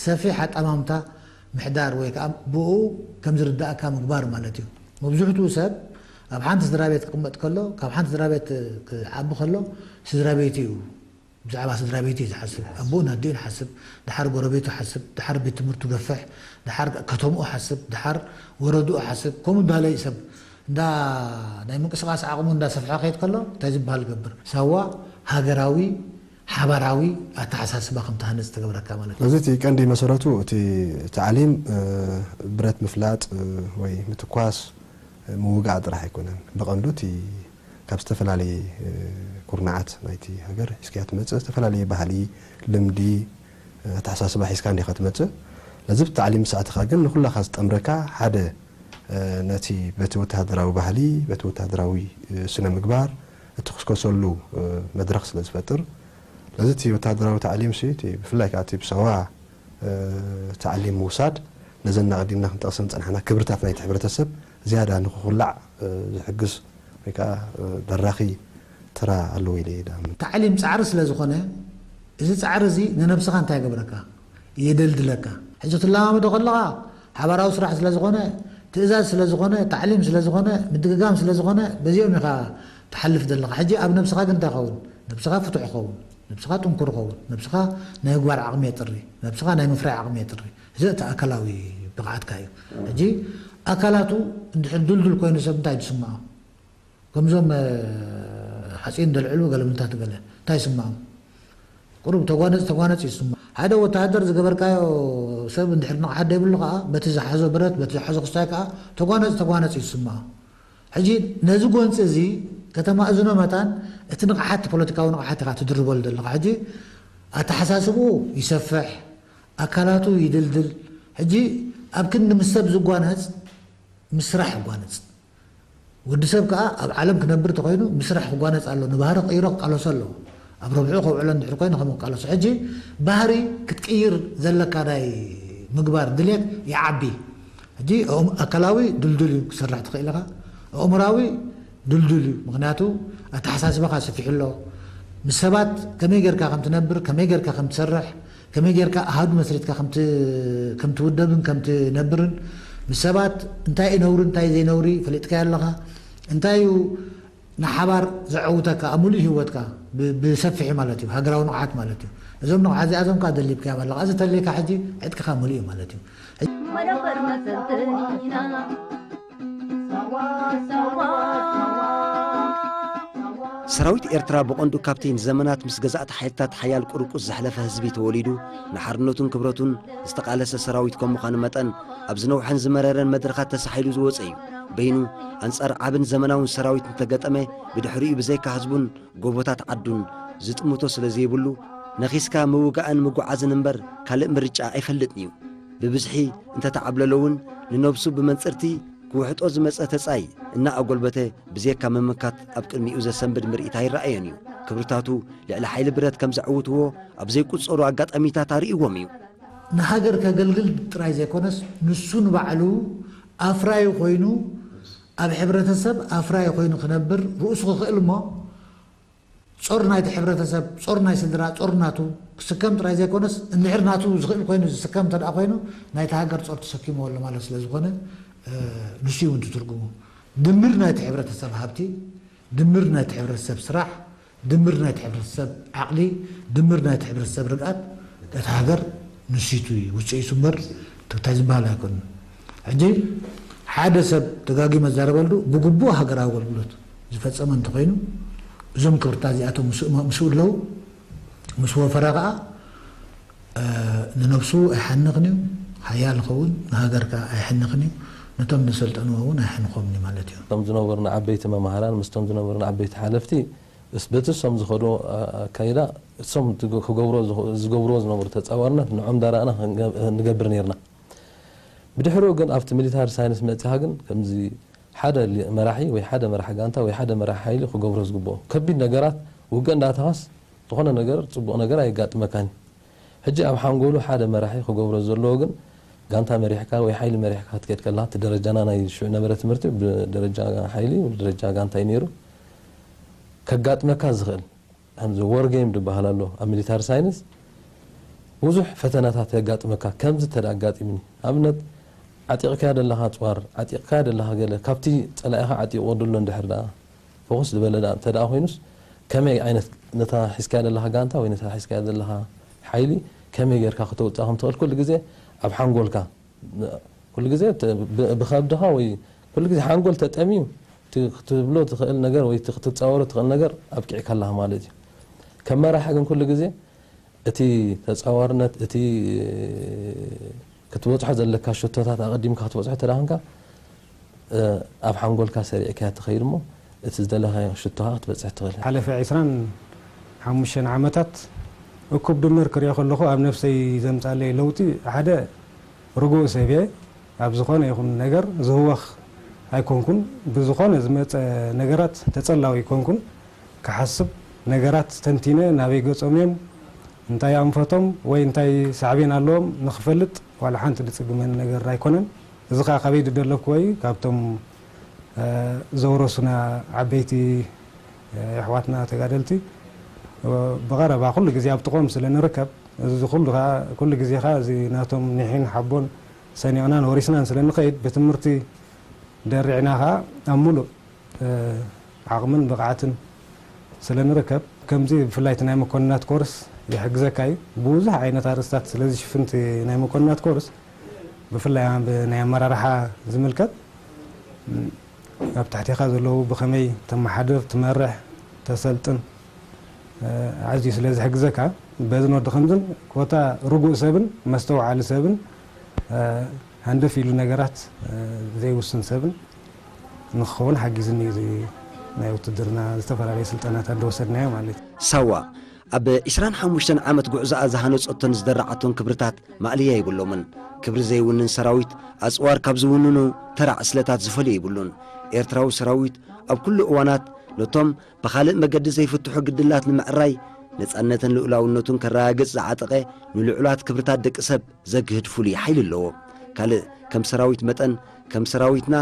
ሰፊሕ ኣጠማምታ ምሕዳር ወይ ከዓ ብኡ ከም ዝርዳእካ ምግባር ማለት እዩ። መብዝሕትኡ ሰብ ኣብ ሓንቲ ስድራ ቤት ክቕመጥ ከሎ ካብ ሓንቲ ስድራ ቤት ክዓቢ ከሎ ስድራ ቤቱ እዩ ብዛዕባ ስድራ ቤቱ እዩ ዝሓስብ። ኣቦኡን ኣዲኡን ሓስብ፣ ድሓር ጎረቤቱ ሓስብ፣ ድሓር ቤት ትምህርቱ ገፍሕ፣ ድሓር ከተምኡ ሓስብ፣ ድሓር ወረድኡ ሓስብ። ከምኡ እንዳለ እዩ ሰብ እንዳ ናይ ምንቅስቃስ ዓቕሙ እንዳሰፍሐ ከይድ ከሎ እንታይ ዝበሃል ገብር ሳዋ ሃገራዊ ሓባራዊ ኣተሓሳስባ ከም ትሃንጽ ትገብረካ ማለት እዩ። ስለዚ እቲ ቀንዲ መሰረቱ እቲ ታዕሊም ብረት ምፍላጥ ወይ ምትኳስ ምውጋእ ጥራሕ ኣይኮነን። ብቐንዱ እቲ ካብ ዝተፈላለየ ኩርናዓት ናይቲ ሃገር ሒዝካያ ትመጽእ ዝተፈላለየ ባህሊ፣ ልምዲ፣ ኣተሓሳስባ ሒዝካ እንዲኻ ትመጽእ። ነዚ ብታዕሊም ሰዓትኻ ግን ንኹላኻ ዝጠምረካ ሓደ ነቲ በቲ ወተሃደራዊ ባህሊ በቲ ወተሃደራዊ ስነ ምግባር እትኽስከሰሉ መድረኽ ስለ ዝፈጥር ነዚ እቲ ወተሃደራዊ ታዕሊም ሲ ብፍላይ ከዓ እቲ ብሰዋ ታዕሊም ምውሳድ ነዘን ኣቐዲምና ክንጠቕሰን ዝፀናሕና ክብርታት ናይቲ ሕብረተሰብ ዝያዳ ንክኹላዕ ዝሕግዝ ወይ ከዓ ደራኺ ተራ ኣለዎ ኢለ እየ ድኣምን። ታዕሊም ፃዕሪ ስለ ዝኾነ እዚ ፃዕሪ እዚ ንነብስኻ እንታይ ይገብረካ? የደልድለካ። ሕጂ ክትለማመዶ ከለኻ ሓባራዊ ስራሕ ስለ ዝኾነ፣ ትእዛዝ ስለ ዝኾነ፣ ታዕሊም ስለ ዝኾነ፣ ምድግጋም ስለ ዝኾነ በዚኦም ኢኻ ትሓልፍ ዘለኻ። ሕጂ ኣብ ነብስኻ ግን እንታይ ይኸውን? ነብስኻ ፍቱሕ ይኸውን፣ ነብስኻ ጥንኩር ይኸውን፣ ነብስኻ ናይ ምግባር ዓቕሚ የጥሪ፣ ነብስኻ ናይ ምፍራይ ዓቕሚ የጥሪ። እዚ እቲ ኣካላዊ ብቕዓትካ እዩ። ሕጂ ኣካላቱ እንድሕር ድልዱል ኮይኑ ሰብ እንታይ ዝስምዖ? ከምዞም ሓፂን ደልዕሉ ገለምልታት ገለ እንታይ ይስምዖም? ቁሩብ ተጓነፅ ተጓነፅ እዩ ዝስምዖ። ሓደ ወተሃደር ዝገበርካዮ ሰብ እንድሕር ንቕሓት ደይብሉ ከዓ በቲ ዝሓዞ ብረት በቲ ዝሓዞ ክስታይ ከዓ ተጓነፅ ተጓነፅ እዩ ዝስምዖ። ሕጂ ነዚ ጎንፂ እዚ ከተማእዝኖ መታን እቲ ንቕሓት ፖለቲካዊ ንቕሓት ኢኻ ትድርበሉ ዘለኻ። ሕጂ ኣተሓሳስብኡ ይሰፍሕ፣ ኣካላቱ ይድልድል። ሕጂ ኣብ ክንዲ ምስ ሰብ ዝጓነፅ ምስ ስራሕ ይጓነፅ። ወዲ ሰብ ከኣ ኣብ ዓለም ክነብር ተኾይኑ ብስራሕ ክጓነጽ ኣሎ። ንባህሪ ክቕይሮ ክቃለሶ ኣለዎ። ኣብ ረብሑ ከውዕሎ እንድሕር ኮይኑ ከምኡ ክቃለሶ። ሕጂ ባህሪ ክትቅይር ዘለካ ናይ ምግባር ድሌት ይዓቢ። ሕጂ ኣእም-፣ ኣካላዊ ድልዱል እዩ፣ ክሰርሕ ትኽእል ኢኻ። ኣእምራዊ ድልዱል እዩ፣ ምኽንያቱ ኣተሓሳስባኻ ሰፊሑ ኣሎ። ምስ ሰባት ከመይ ጌርካ ከም ትነብር፣ ከመይ ጌርካ ከም ትሰርሕ፣ ከመይ ጌርካ ኣሃዱ መስሪትካ ከም ት-፣ ከም ትውደብን ከም ትነብርን፣ ምስ ሰባት እንታይ እዩ ነውሪ እንታይ ዘይነውሪ ፈሊጥካዮ ኣለኻ። እንታይ እዩ ንሓባር ዘዐውተካ ኣብ ምሉእ ህይወትካ ብ-፣ ብሰፊሑ ማለት እዩ፣ ሃገራዊ ንቕሓት ማለት እዩ። እዞም ንቕሓት እዚኣቶም ከኣ ደሊብካዮም ኣለኻ። እዚ ተልዩካ ሕጂ ዕጥቅኻ ምሉእ እዩ ማለት እዩ። ሕጂ መደበር መሰልጠኒና። ሰራዊት ኤርትራ ብቐንዱ ካብቲ ንዘመናት ምስ ገዛእቲ ሓይልታት ሓያል ቁርቁስ ዘሕለፈ ህዝቢ ተወሊዱ፣ ንሓርነቱን ክብረቱን ዝተቓለሰ ሰራዊት ከም ምዃኑ መጠን፣ ኣብ ዝነውሐን ዝመረረን መድረኻት ተሳሒሉ ዝወጸ እዩ። በይኑ፣ ኣንጻር ዓብን ዘመናውን ሰራዊት እንተገጠመ፣ ብድሕሪኡ ብዘይካ ህዝቡን ጎቦታት ዓዱን ዝጥምቶ ስለ ዘይብሉ፣ ነኺስካ ምውጋእን ምጉዓዝን እምበር ካልእ ምርጫ ኣይፈልጥን እዩ። ብብዝሒ እንተተዓብለሎ እውን፣ ንነብሱ ብመንጽርቲ ክውሕጦ ዝመጸ ተጻይ እናኣጎልበተ ብዘይካ ምምካት ኣብ ቅድሚኡ ዘሰንብድ ምርኢት ኣይረኣዮን እዩ። ክብርታቱ ልዕሊ ሓይሊ ብረት ከም ዘዕውትዎ ኣብ ዘይቁጸሩ ኣጋጣሚታት ኣርእይዎም እዩ። ንሃገር ከገልግል ጥራይ ዘይኮነስ፣ ንሱ ንባዕሉ ኣፍራዩ ኮይኑ፣ ኣብ ሕብረተሰብ ኣፍራዩ ኮይኑ ክነብር ርእሱ ክኽእል እሞ፣ ጾር ናይቲ ሕብረተሰብ፣ ጾር ናይ ስድራ፣ ጾር ናቱ ክስከም ጥራይ ዘይኮነስ፣ እንድሕር ናቱ ዝኽእል ኮይኑ ዝስከም እንተ ደኣ ኮይኑ፣ ናይቲ ሃገር ጾር ተሰኪምዎ ኣሎ ማለት ስለ ዝኾነ፣ እ፣ ንሱ እዩ እውን ትርጉሙ። ድምር ናይቲ ሕብረተሰብ ሃብቲ፣ ድምር ናይቲ ሕብረተሰብ ስራሕ፣ ድምር ናይቲ ሕብረተሰብ ዓቕሊ፣ ድምር ናይቲ ሕብረተሰብ ርግኣት፣ እታ ሃገር ንሲቱ እዩ፣ ውጽኢቱ እምበር ትግታይ ዝበሃል ኣይኮንን። ሕጂ ሓደ ሰብ ደጋጊመ እዛረበሉ፣ ብግቡእ ሃገራዊ ኣገልግሎት ዝፈጸመ እንተኾይኑ፣ እዞም ክብርታት እዚኣቶም ምስ፣ ምስኡ ኣለዉ፣ ምስ ወፈረ ከኣ፣ እ፣ ንነብሱ ኣይሓንኽን እዩ፣ ሓያል ይኸውን፣ ንሃገር ከኣ ኣይሕንኽን እዩ፣ ነቶም ዘሰልጠንዎ እውን ኣይሕንኾምን እዩ ማለት እዩ። እቶም ዝነበሩና ዓበይቲ መማህራን ምስቶም ዝነበሩና ዓበይቲ ሓለፍቲ፣ እስ-፣ በቲ እሶም ዝኸድዎ ኣ-፣ ኣካይዳ፣ እሶም ትግ-፣ ክገብሮ ዝኽ-፣ ዝገብርዎ ዝነበሩ ተጻዋርነት ንዖም ዳራእና ክንገ-፣ ንገብር ነይርና። ብድሕሪኡ ግን ኣብቲ ሚሊታሪ ሳይንስ መጺኻ ግን ከምዚ ሓደ ሊ-፣ መራሒ ወይ ሓደ መራሒ ጋንታ ወይ ሓደ መራሒ ሓይሊ ክገብሮ ዝግብኦ ከቢድ ነገራት ውግእ እንዳተኻስ ዝኾነ ነገር ጽቡቕ ነገር ኣየጋጥመካን እዩ። ሕጂ ኣብ ሓንጎሉ ሓደ መራሒ ክገብሮ ዘለዎ ግን ጋንታ መሪሕካ ወይ ሓይሊ መሪሕካ ክትከይድ ከለኻ እቲ ደረጃና ናይ ሽዑ ነበረ ትምህርቲ ብደረጃ ሓይሊ ብደረጃ ጋንታ እዩ ነይሩ። ከጋጥመካ ዝኽእል ከምዚ ወር ጌም ዝበሃል ኣሎ ኣብ ሚሊታሪ ሳይንስ ብዙሕ ፈተናታት የጋጥመካ። ከምዚ እንተ ደኣ ኣጋጢሙኒ ኣብነት ዓጢቕካዮ ዘለኻ ኣጽዋር ዓጢቕካዮ ዘለኻ ገለ ካብቲ ጸላኢኻ ዓጢቕዎ ደሎ እንድሕር ደኣ ፎኩስ ዝበለ ደኣ እንተ ደኣ ኮይኑስ ከመይ ዓይነት ነታ ሒዝካዮ ዘለኻ ጋንታ ወይ ነታ ሒዝካዮ ዘለኻ ሓይሊ ከመይ ጌርካ ክተውጽኣ ከም ትኽእል ኩሉ ግዜ ኣብ ሓንጎልካ ኩሉ ግዜ ተ-፣ ብ-፣ ብኸብድኻ ወይ ኩሉ ግዜ ሓንጎል ተጠምዩ እቲ ክትብሎ ትኽእል ነገር ወይ እቲ ክትጻወሮ ትኽእል ነገር ኣብቂዕካ ኣለኻ ማለት እዩ። ከም መራሒ ግን ኩሉ ግዜ እቲ ተጻዋርነት፣ እቲ ክትበጽሖ ዘለካ ሽቶታት ኣቐዲምካ ክትበጽሖ ተደኣ ኾንካ፣ እ፣ ኣብ ሓንጎልካ ሰሪዕካያ ትኸይድ እሞ፣ እቲ ዝደለኻዮ ሽቶ ኸኣ ክትበጽሕ ትኽእል። ሓለፈ ዕስራን ሓሙሽተን ዓመታት እኩብ ድምር ክሪኦ ከለኹ ኣብ ነብሰይ ዘምጻለይ ለውጢ ሓደ ርጉእ ሰብ እየ። ኣብ ዝኾነ ይኹን ነገር ዝህወኽ ኣይኮንኩን። ብዝኾነ ዝመጸ ነገራት ተጸላዊ ኣይኮንኩን። ክሓስብ፣ ነገራት ተንቲነ ናበይ ገጾም እዮም፣ እንታይ ኣንፈቶም ወይ እንታይ ሳዕቤን ኣለዎም ንኽፈልጥ ዋላ ሓንቲ ዝጽግመኒ ነገር ኣይኮነን። እዚ ኸኣ ካበይ ዝደለብክዎ እዩ? ካብቶም፣ እ፣ ዘውረሱና ዓበይቲ፣ እ፣ የሕዋትና ተጋደልቲ፣ እ፣ ብቐረባ ኩሉ ግዜ ኣብ ጥቕኦም ስለ ንርከብ፣ እዚ ኩሉ ኸኣ፣ ኩሉ ግዜ ኸኣ እዚ ናቶም ኒሕን ሓቦን ሰኒቕናን ወሪስናን ስለ ንኸይድ፣ ብትምህርቲ ደሪዕና ኸኣ ኣብ ሙሉእ፣ እ፣ ዓቕምን ብቕዓትን ስለ ንርከብ፣ ከምዚ ብፍላይ እቲ ናይ መኮንናት ኮርስ ይሕግዘካ እዩ። ብዙሕ ዓይነት ኣርእስታት ስለ ዝሽፍን እቲ ናይ መኮንናት ኮርስ፣ ብፍላይ ኣብ ናይ ኣመራርሓ ዝምልከት፣ ም፣ ኣብ ትሕቴኻ ዘለዉ ብኸመይ ተመሓድር፣ ትመርሕ፣ ተሰልጥን፣ እ፣ ኣዝዩ ስለ ዝሕግዘካ፣ በዚ ንወዲ ከምዝን ኮታ ርጉእ ሰብን መስተውዓሊ ሰብን፣ እ፣ ሃንደፍ ኢሉ ነገራት፣ እ፣ ዘይውስን ሰብን ንክኸውን ሓጊዝኒ እዩ። እዚ ናይ ውትድርና ዝተፈላለዩ ስልጠናታት ዝወሰድናዮ ማለት እዩ። ሳዋ ኣብ ዕስራን ሓሙሽተን ዓመት ጉዕዞኣ ዝሃነጸቶን ዝደረዓቶን ክብርታት ማእለያ የብሎምን። ክብሪ ዘይውንን ሰራዊት ኣጽዋር ካብ ዝውንኑ ተራ ዕስለታት ዝፈልዮ የብሉን። ኤርትራዊ ሰራዊት ኣብ ኩሉ እዋናት ነቶም ብኻልእ መገዲ ዘይፍትሑ ግድላት ንምዕራይ፣ ነጻነትን ልኡላውነቱን ከረጋግጽ ዝዓጠቐ፣ ንልዑላት ክብርታት ደቂ ሰብ ዘግህድ ፍሉይ ሓይሊ ኣለዎ። ካልእ ከም ሰራዊት መጠን፣ ከም ሰራዊትና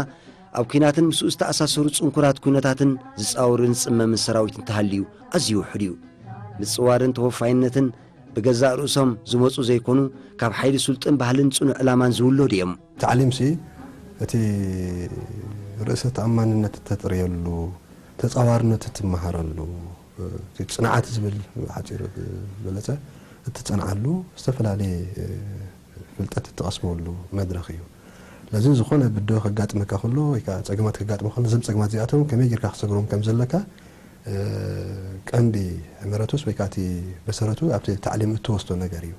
ኣብ ኲናትን ምስኡ ዝተኣሳሰሩ ጽንኩራት ኲነታትን ዝጻወርን ዝጽመምን ሰራዊት እንተሃልዩ ኣዝዩ ውሑድ እዩ። ምጽዋርን ተወፋይነትን ብገዛእ ርእሶም ዝመጹ ዘይኮኑ፣ ካብ ሓይሊ ስልጡን ባህልን ጽኑዕ ዕላማን ዝውለዱ እዮም። ታዕሊምሲ እቲ ርእሰ ተኣማንነት እተጥርየሉ፣ ተጻዋርነት እትመሃረሉ፣ እቲ ጽንዓት ዝብል ብሓጺሩ ዝበለጸ እትጸንዓሉ፣ ዝተፈላለየ ፍልጠት እትቐስመሉ መድረኽ እዩ። ስለዚ ዝኾነ ብድሆ ከጋጥመካ ከሎ ወይ ከዓ ጸገማት ከጋጥመ ከሎ፣ እዞም ጸገማት እዚኣቶም ከመይ ጌርካ ክሰግሮም ከም ዘለካ ቀንዲ ሕመረቱስ ወይ ከዓ እቲ መሰረቱ ኣብቲ ታዕሊም እትወስዶ ነገር እዩ።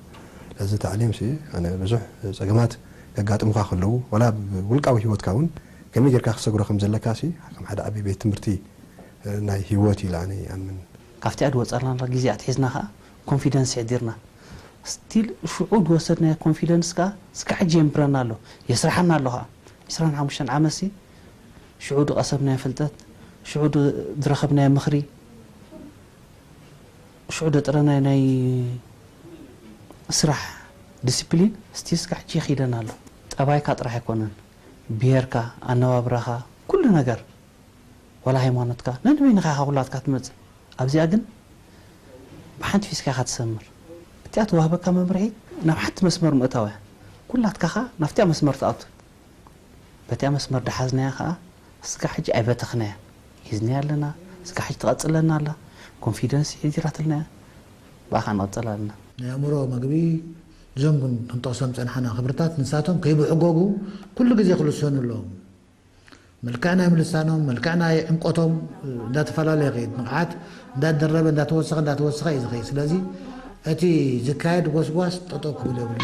ስለዚ ታዕሊም ሲ ኣነ ብዙሕ ፀገማት ከጋጥሙካ ከለዉ ዋላ ውልቃዊ ሂወትካ እውን ከመይ ጌርካ ክሰግሮ ከም ዘለካ ሲ ከም ሓደ ዓቢ ቤት ትምህርቲ ናይ ሂወት እዩ ኢለ ኣነ ይኣምን። ካብቲ ኣድወ ጸርናላ ግዜ ኣትሒዝና ከኣ ኮንፊደንስ የሕዲርና። ስቲል ሽዑ ዝወሰድናዮ ኮንፊደንስ ከኣ እስካዕ ሕጂ የንብረና ኣሎ፣ የስርሓና ኣሎ ከኣ። ዕስራን ሓሙሽተን ዓመት ሲ ሽዑ ዝቐሰብናዮ ፍልጠት፣ ሽዑ ዝረኸብናዮ ምኽሪ፣ ሽዑ ዘጥረናዮ ናይ ስራሕ ዲሲፕሊን ስቲል እስካዕ ሕጂ ይኺደና ኣሎ። ጠባይካ ጥራሕ ኣይኮነን፣ ብሄርካ፣ ኣነባብራኻ፣ ኩሉ ነገር፣ ዋላ ሃይማኖትካ፣ ነንበይንኻ ኢኻ ኩላትካ ትመጽእ። ኣብዚኣ ግን ብሓንቲ ፊስካ ኢኻ ትሰምር። እቲኣ ትዋህበካ መምርሒ ናብ ሓንቲ መስመር ምእታው እያ። ኩላትካ ኸኣ ናብቲኣ መስመር ትኣቱ። በቲኣ መስመር ደሓዝናያ ኸኣ እስካ ሕጂ ኣይበተኽናያን። ሒዝናያ ኣለና፣ እስካ ሕጂ ትቐጽለና ኣላ። ኮንፊደንስ ሒዚራትልና እያ። ብኣኻ ንቐጽል ኣለና። ናይ ኣእምሮ መግቢ እዞም ክንጠቕሶም ዝጸናሕና ክብርታት ንሳቶም ከይብሕጎጉ ኩሉ ግዜ ክልሰኑ ኣለዎም። መልክዕ ናይ ምልሳኖም፣ መልክዕ ናይ ዕምቆቶም እንዳተፈላለየ ይኸይድ። ንቕሓት እንዳደረበ እንዳተወሰኸ እንዳተወሰኸ እዩ ዝኸይድ። ስለዚ እቲ ዝካየድ ጎስጓስ ጠጠው ክብል የብሉ።